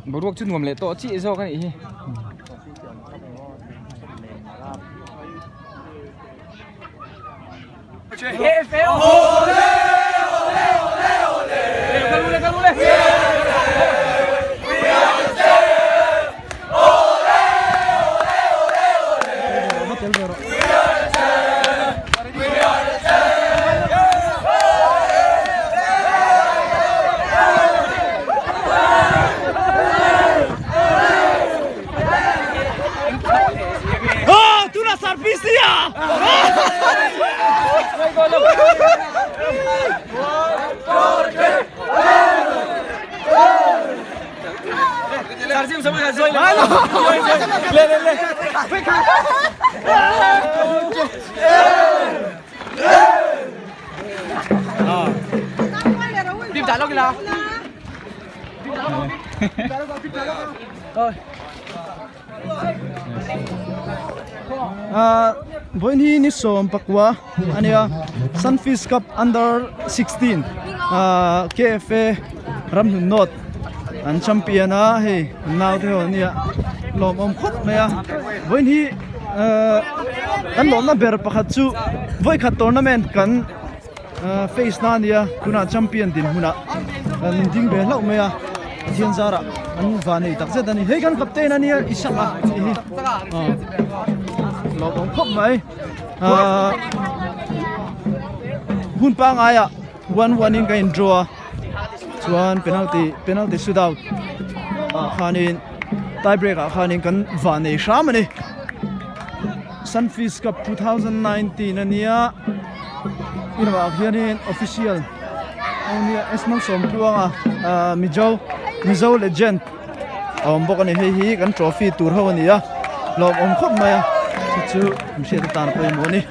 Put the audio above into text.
Boruak chu nuam leh tawh chiah zawk a nih hi. Vawiin hi ni sawm pakua a nia Sunfeast Cup under 16 ah K_F_A Ramhlun North an champion a hei an naute ho an nia lawmawm khawp mai a vawiin hi ah kan lawmna ber pakhat chu vawikhat tournament kan ah face na a nia tunah champion dinhmunah an ding ve hlauh mai a Pathian zarah an van nei tak zet a ni hei kan captain a nia Isaka tih hi ah lawmawm khawp mai ah hun pangaiah 1-1 in ka in draw a chuan penalty penalty shoot out ah khanin tie break ah khanin kan van nei hram a ni Sunfeast Cup 2019 a nia inah hianin official ania Esmond Sawmtluanga ah Mizo Mizo legend a awm bawk a ni hei hi kan trophy tur ho a ni a hlawmawm khawp mai a chu chu an hriat atan pawimawh a ni.